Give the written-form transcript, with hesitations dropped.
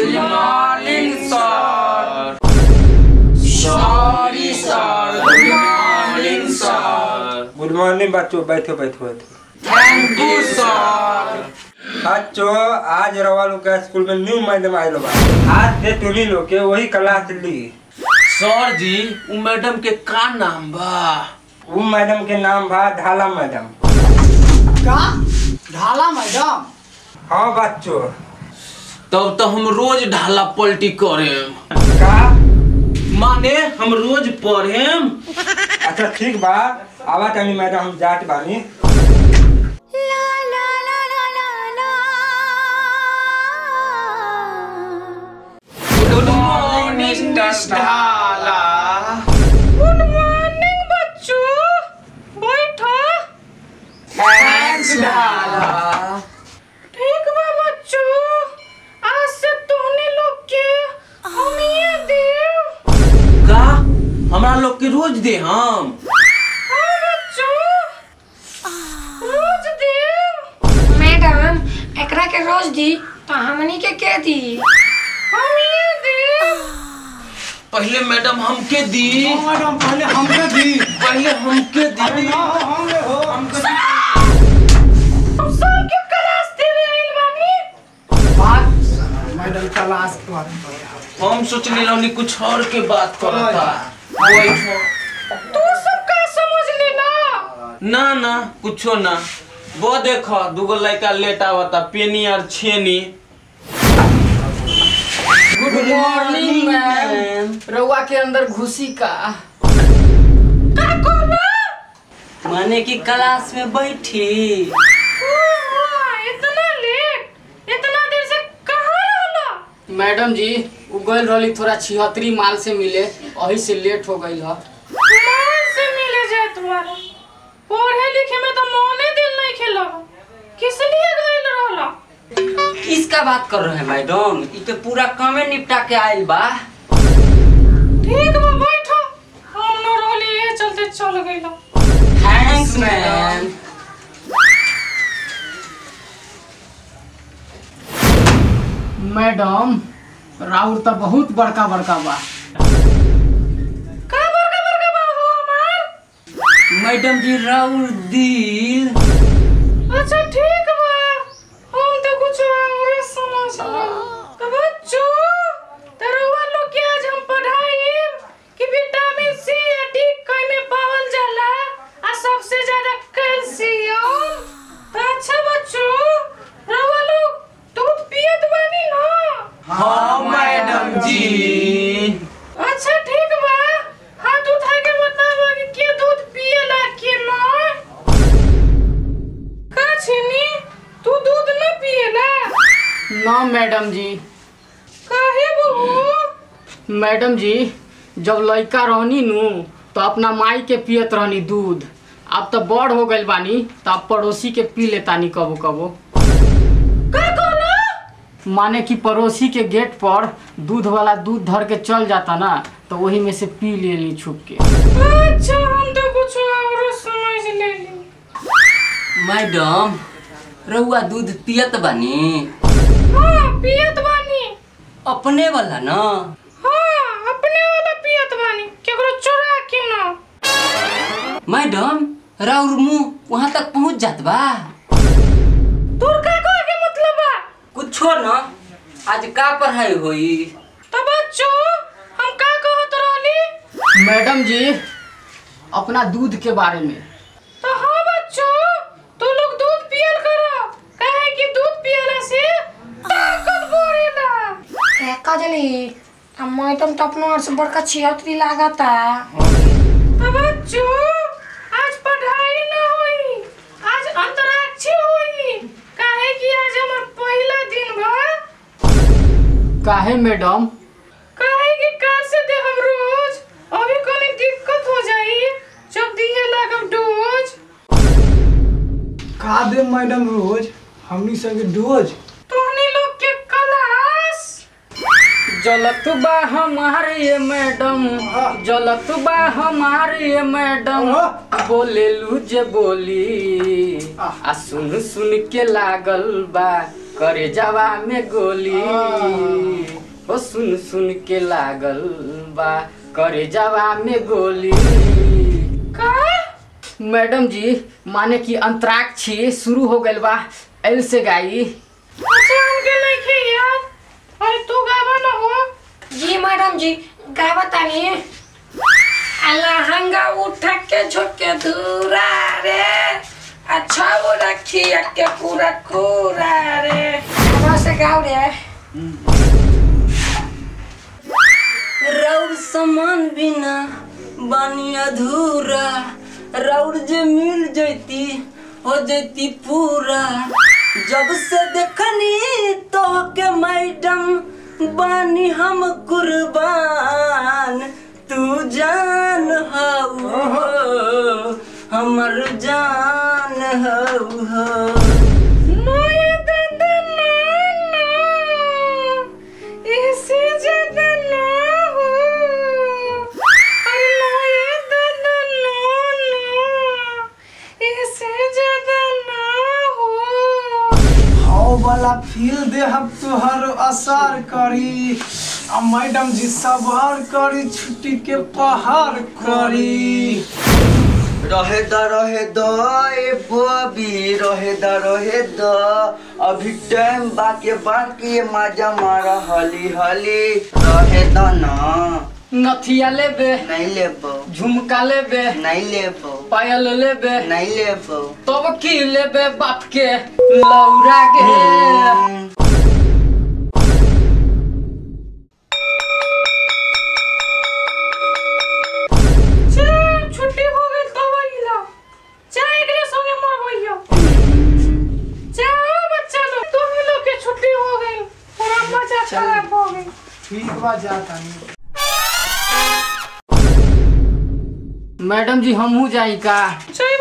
Good morning sir. Sorry sir, good morning sir. Good morning बच्चों, बैठो बैठो बैठो। Thank you sir. बच्चों आज रवा लोग के स्कूल में न्यू मैडम आइल बा। आज से तुनी लोग के वही क्लास ली। सर जी उ मैडम के का नाम बा? उ मैडम के नाम बा ढाला मैडम। का ढाला मैडम? हाँ बच्चों। तब तो हम रोज ढाला पलटी करेम। का माने हम रोज पढ़ेम। अच्छा ठीक बा, आवा तनी मैडम, हम जात बानी। ला ला ला ला ला ला। गुड मॉर्निंग ढाला। गुड मॉर्निंग बच्चों, बैठो। Thanks ढाला। ठीक बा बच्चों, आज से तोहने लोग के हम ये देव। का हमरा लोग के रोज दे हम? हाँ बच्चों रोज देव। मैडम एकरा के रोज दी तो हमनी के दी? हम ये देव। पहले मैडम हमके दी। मैडम पहले हमके दी। पहले हमके दी। हमके हो हमके दी। हम सब के क्लास देवे आइल बानी। बात मैडम क्लास के बारे में हम सोचने रहनी कुछ और के बात करता। बैठो। तू सब का समझ लेना? ना ना कुछो ना। वो देखो दुगो लड़का लेट आवता पेनी और छेनी। Good morning ma'am. रउआ के अंदर घुसी का कहला? माने कि क्लास में बैठी। इतना लेट, इतना देर से कहाँ रहला? मैडम जी उ गइल रहली थोड़ा 76 माल से मिले, वही से लेट हो गइल ह। माल से मिले जाए तुम्हारा? पढ़े लिखे में तो मने दिल नहीं खेला, किस लिए गइल रहला? किसका बात कर रहे हैं मैडम? इ तो पूरा कामे निपटा के आइल बा। ठीक बा बैठो, हम न रहली ये चलते चल गइल। Thanks ma'am. Madam राउर तो बहुत बड़का बड़का बा। का बड़का बड़का बा हो हमार? मैडम जी राउर दिल। अच्छा ठीक बा, हम तो कुछ और समझ ले। तो बच्चों रउआ लोग के आज हम पढ़ाई कि विटामिन सी या डी कई में पावल जाला आ सबसे ज्यादा कैल्शियम। तो अच्छा बच्चों रउआ लोग दूध पियत बानी ना? हाँ मैडम जी। अच्छा ठीक बा, हाथ उठा के बतावा कि के दूध पियला के ना? का छेनी तू दूध ना पियला? ना मैडम जी। काहे बहू? मैडम जी जब लड़का रहनी नू तो अपना माई के पियत रहनी दूध, अब तो बड़ हो गइल बानी तो अब पड़ोसी के पी लेतानी कबो कबो। का कहला? माने कि पड़ोसी के गेट पर दूध वाला दूध धर के चल जाता ना, तो वही में से पी लेली छुप के। अच्छा हम तो कुछ और समझ लेली। मैडम रउआ दूध पियत बानी? हाँ पियत बानी। अपने वाला ना? हाँ अपने वाला पियत बानी, केकरो चुरा के ना। मैडम राउर मुंह वहाँ तक पहुँच जात बा? तोर का कहे के मतलब बा? कुछो ना, आज का पढ़ाई होई? तो बच्चों हम का कहत रहली? मैडम जी अपना दूध के बारे में। तो हाँ बच्चों तू लोग दूध पियल करो, काहे कि दूध पियला से ताकत बढ़ेला। काजली मैडम तो अपना से बड़का 76 लागता। तो बच्चों आज पढ़ाई ना होई, आज अंतराक्षी होई, काहे कि आज हमर पहला दिन बा। काहे मैडम? काहे कि काल से दे हम रोज, अभी कोनी दिक्कत हो जाई जब दिए लागब डोज। का दे मैडम रोज हमनी संगे डोज? तोहनी लोग के क्लास जलत बा हमारे ये मैडम, जलत बा हमारे ये मैडम, बोले लू जे बोली आ सुन सुन के लागल बा करे जवा में गोली हो सुन सुन के लागल बा करे जवा में गोली। का मैडम जी माने कि अंतराक्षी शुरू हो गइल बा एल से गाई। अच्छा हमके नहीं याद। अरे तू गावा ना हो। जी मैडम जी गावा तानी। अलहंगा उठा के झोंके धूरा रे, अच्छा वो रखी के पूरा कुरा रे। हमरा से गाओ रे। रौर समान बिना बानी अधूरा, रौर जे मिल जैती हो जैती पूरा। जब से देखनी तो के मैडम बानी हम कुर्बान, तू जान हऊ हो हमर जान हऊ हो। नोए दादा ना ना ऐसे ज्यादा ना हो। अरे नोए दादा ना ना ऐसे ज्यादा ना हो। हाउ वाला फील दे हम तुहर असर करी, आ मैडम जी सवार करी छुट्टी के पहाड़ करी। रहे the ए बबी रहे the अभी टाइम बाके बाकी मजा मारा हली हली। रहे द ना नथिया लेबे नहीं लेबो, झुमका लेबे नहीं लेबो, पायल लेबे नहीं लेबो, तब की लेबे बाप के लौरा के। छुट्टी हो गई तो वहीला चाहे एकरे संगे मरबैयो। जाओ बच्चा लोग तुम ही लोग के छुट्टी हो गई, पूरा मजा खराब हो गई। ठीक बा जाता। मैडम जी हमहू जाई का? चल